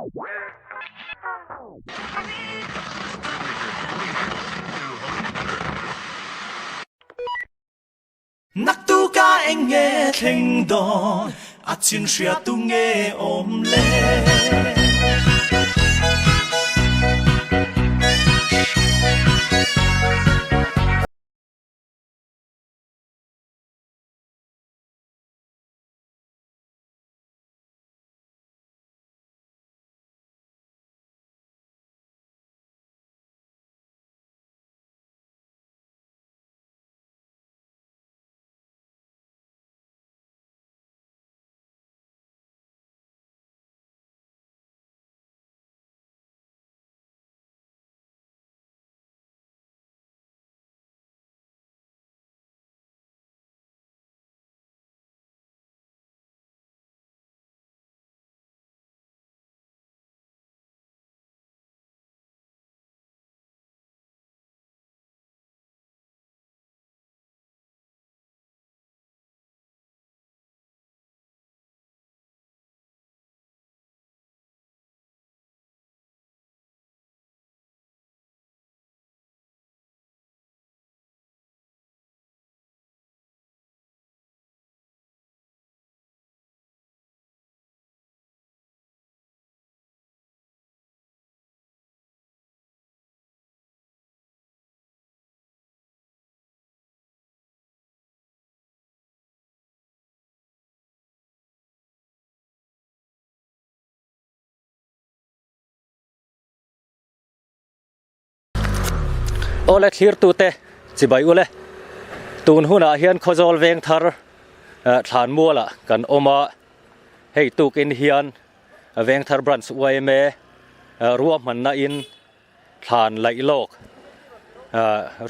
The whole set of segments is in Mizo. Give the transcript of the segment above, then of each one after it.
Naktuka eng nge thleng dawn a chin hria tu nge awm le? Awle thlirtute chibai ule tun hunah hian Khawzawl veng thar thlan mualah kan awm a, hei tukin hian Vengthar Branch yma ruahmanna in thlan laih lawk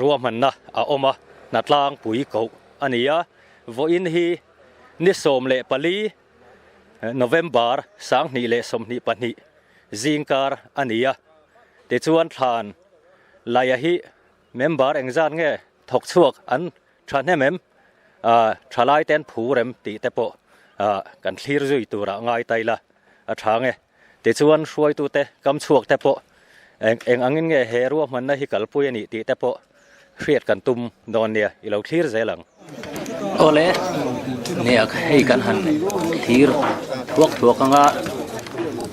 ruahmanna a awm a, hnatlang pui koh a ni a. Vawiin hi ni 14 November 2022 zingkar a ni a. Tichuan thlan laiha hi member engzat nge thawk chhuak an Thahnem em? Thalai ten phur em tih te pawh kan thlir zui turah ngai ta ila a tha nge. Tichuan hruaitute kam chhuak te pawh eng angin nge he ruahmanna hi kalpui a nih tih te pawh hriat kan tum dawn nia, i lo thlir zel ang. Awle, nia hei kan han thlir thuak thuak anga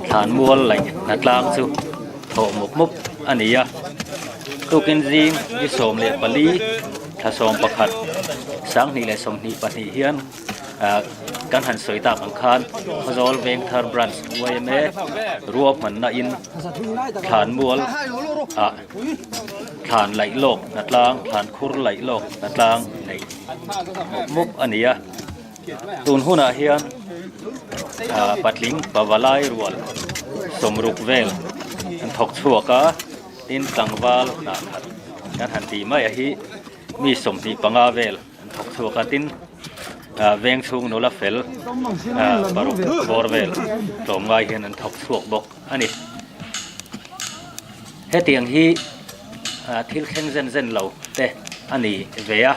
thlanmual laih hna tlang chu thawh mup mup a ni a. Tukin zing ni 14 thla 11 2022 hian kan han sawi tak ang khan Khawzawl Vengthar Branch yma ruahmanna in thlanmual ah thlan laih lawk hnatlang thlan khur laih lawk hnatlang neih mup mup a ni a. Tun hunah hian patling pavalai rual 60 vel an thawk chhuak a, tin tlangval hnah khat kan han tih mai a hi mi 25 vel an thawk chhuak a, tin veng chhung nula fel paruk bawr vel tlawmngai hian an thawk chhuak bawk a ni. Hetiang hi thil thleng zen zen lo te a ni ve a.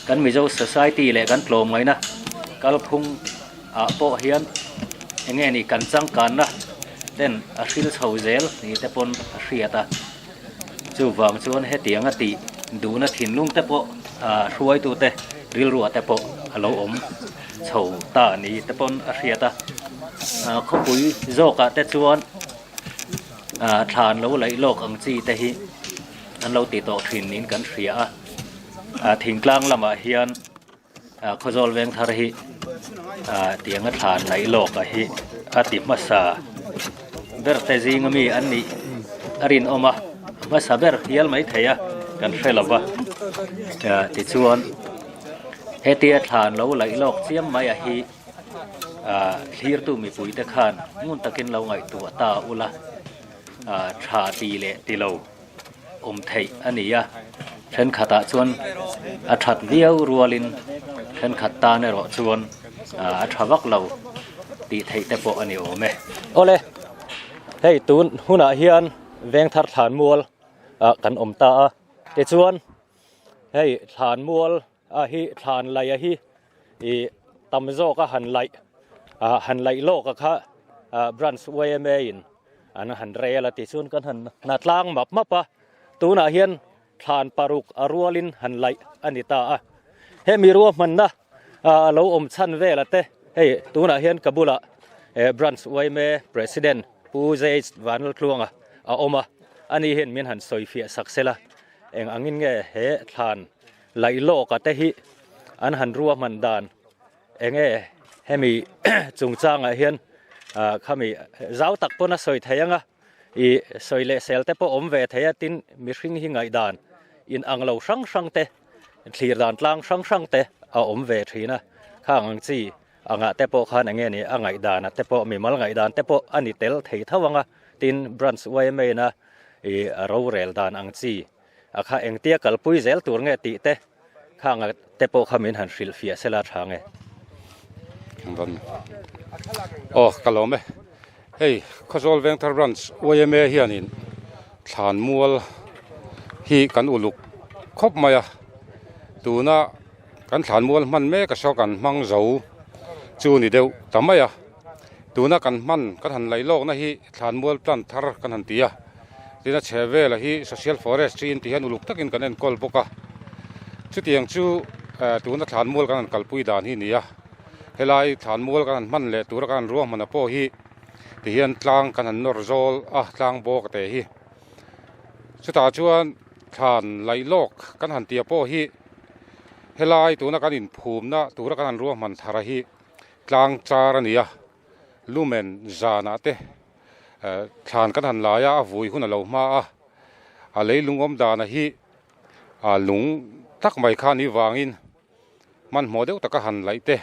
Kan Mizo society leh kan tlawmngaihna kalphung ah pawh hian eng nge ni kan changkanna ten a hril chho zel ni te pawn a hriat a. Chuvang chuan hetiang a tih duhna thinlung te pawh hruaitu te rilruah te pawh a lo awm chho ta ni te pawn a hriat a. Khawpui zawkah te chuan thlan lo laih lawk ang chi te hi an lo ti tawh thin niin kan hria a. Thingtlang lamah hian Khawzawl Vengthar hi tianga thlan laih lawk a hi a ti hmasa ber te zinga mi an nih a rinawm a, a hmasa ber hial mai thei a kan hre lo va. Tichuan hetia thlan lo laih lawk chiam mai a hi thlirtu mipuite khan ngun takin lo ngaihtuah ta ula tha ti leh ti lo. awm theih a ni a, thenkhatah chuan a that viau rualin thenkhat tan erawh chuan a tha vak lo tih theih te pawh a ni awm e. Awle, hei tun hunah hian Vengthar Thlanmual ah kan awm ta a, tichuan hei Thlanmual a hi thlan laih a hi ih tam zawk a han laih ah han laih lawk a kha branch yma in. An han rel a tichuan kan han hna tlang map map a, tunah hian thlan paruk a rualin han laih a ni ta a. Hemi ruahmanna a lo awm chhan vel a te, hei tunah hian ka bulah Branch yma President Pu JH Vanlaltluanga a awm a, ani hian min han sawi fiah sak sela, eng angin nge he thlan laih lawk a te hi an han ruahman dan Enge hemi chungchangah hian khami zau tak pawn a sawi thei anga i sawi leh sel te pawh awm ve thei a, tin mihring hi ngaihdan in ang lo hrang hrang te thlir dan tlang hrang hrang te a awm ve thin a, khang ang chi angah te pawh khan enge ni a ngaihdan te pawh mimal ngaihdan te pawh a ni tel thei tho anga, tin branch yma in a i rorel dan ang chi a kha engtia kalpui zel tur nge tih te. Khanga te pawh kha min han hrilh fiah sela tha nge. Rawn aw ka lawm e. Hei Khawzawl Vengthar Branch yma hianin thlanmual hi kan uluk khawp mai a. Tuna kan thlanmual hman mek a saw kan hmang zo chu ni deuh ta mai a. Tuna kan hman kan han laih lawkna hi thlanmual plan thar kan han ti a. Tin a chhe vela hi social forestry in ti hian uluk takin kan enkawl bawk a. Chutiang chu tuna thlanmual kan han kalpui dan hi a ni a. Helai thlanmual kan han hman leh tura kan han ruahman pawh hi ti hian tlang kan han nawr zawl a, tlang bawk te hi. Chutah chuan thlan laih lawk kan han tia pawh hi helai tuna kan inphumna tura kan han ruahman thar hi tlang char a ni a, lumen zanah te Thlan kan han lai a, a vui hun a lo hma a, a leilung awm dana hi a lung tak mai kha ni vangin hmanhmawh deuh taka han laih te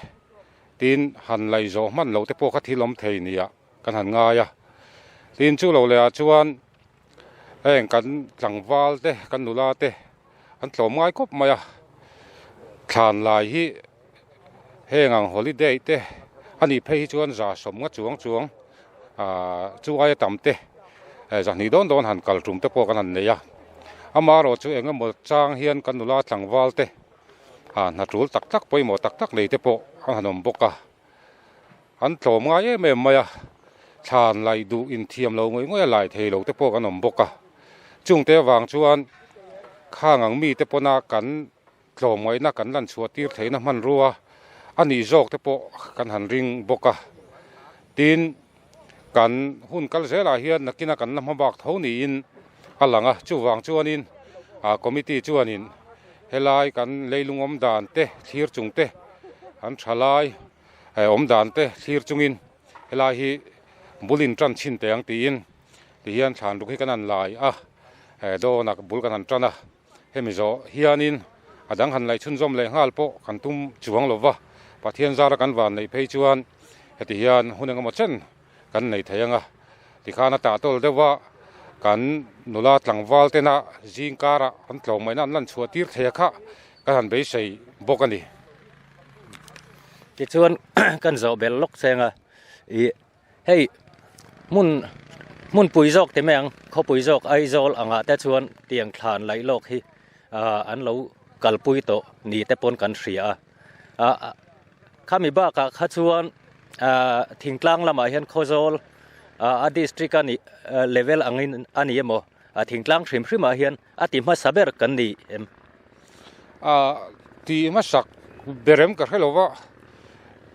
tin han laih zawh hman loh te pawh kha thil awm thei nia kan han ngai a. Tin chu lo leh ah chuan heng kan tlangval te kan nula te an tlawm ngai khawp mai a, thlan lai hi Heng ang holiday te a nih phei hi chuan 70 nga chuang chuang ahh chu aia tam te zahnih dawn dawn han kal tum te pawh kan han nei a, amaherawh chu eng emaw chang hian kan nula tlangval te ah hna tul tak tak pawimawh tak tak nei te pawh an han awm bawk a, an tlawm ngai em em mai a, thlan laih duh inthiam lo ngawih ngawih a lai thei lo te pawh kan awm bawk a, chungte avang chuan khang ang mite pawna kan. Tlawmngaihna kan lan chhuah tir theihna hmanrua a nih zawk te pawh kan han ring bawk a. Tin, kan hun kal zelah hian nakina kan la hma bak tho niin a lang a. Chuvang chuanin committee chuanin helai kan leilung awm dan te thlir chung te, an thalai awm dan te thlir chungin helai hi bul in tan chhin teh ang tiin tihian thlanruk hi kan han lai a, dawnah bul kan han tan a. Hemi zawh hianin a dang han laih chhunzawm leh nghal pawh kan tum chuang lo va, Pathian zara kan van neih phei chuan heti hian hun engemaw chen kan nei thei ang a. Tikhan a tahtawl deuh va, kan nula tlangval tena zing karah an tlawmngaihna an lan chhuah tir thei a kha kan han beisei bawk a ni. Tichuan kan zawh belh lawk cheng a, ih Hei hmun hmunpui zawk ti mai ang khawpui zawk Aizawl angah te chuan tiang thlan laih lawk hi ah an lo kalpui tawh ni te pawn kan hria a ah khami bakah kha chuan ah thingtlang lamah hian Khawzawl ah a district a nih level angin a ni emaw a thingtlang hrim hrimah hian a ti hmasa ber kan ni em. Ah ti hmasak ber em ka hre lo va,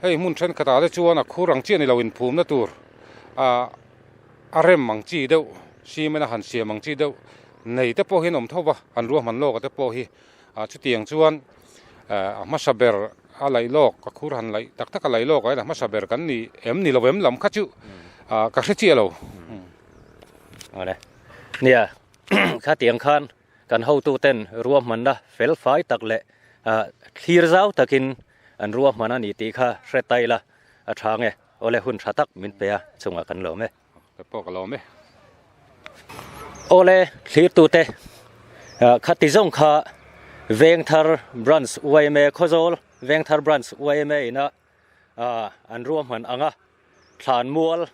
hei hmun thenkhatah te chuan a khur ang chiah ni lo inphumna tur ah a rem ang chi deuh cement a han siam ang chi deuh nei te pawh hi an awm tho va, an ruahman lawk a te pawh hi ah chutiang chuan ah a hmasa ber a laih lawk a khur han laih tak tak a laih lawk ah hian a hmasa ber kan ni em ni lo em lam kha chu ah ka hre chiah lo. Awle nia khatiang khan. Kan hotuten ruahmanna fel fai tak leh thlir zau takin an ruahman a ni tih kha hre ta ila a tha nge. Awle hun tha tak min pe a chungah kan lawm e. Ka pawh ka lawm e. Awle thlirtute khati zawng kha Vengthar Branch yma Khawzawl Vengthar Branch yma ina an ruahman anga thlanmual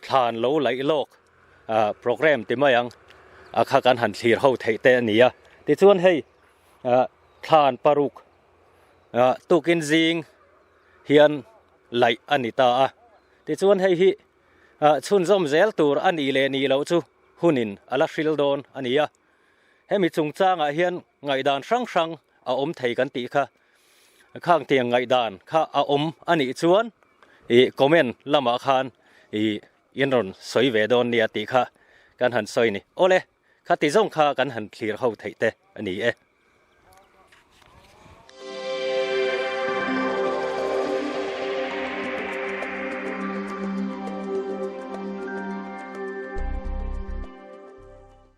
thlan lo laih lawk program ti mai ang a kha kan han thlir ho theih te a ni a. Tichuan hei thlan paruk tukin zing hian laih a ni ta a. Tichuan hei hi. Chhunzawm zel tur a nih leh nih loh chu hunin a la hril dawn a ni a. Hemi chungchangah hian ngaihdan hrang hrang a awm thei kan tih kha. Khang tiang ngaihdan kha a awm a nih chuan ih comment lamah khan ih in rawn sawi ve dawn nia tih kha kan han sawi ni. Awle, khati zawng kha kan han thlir ho theih te a ni e.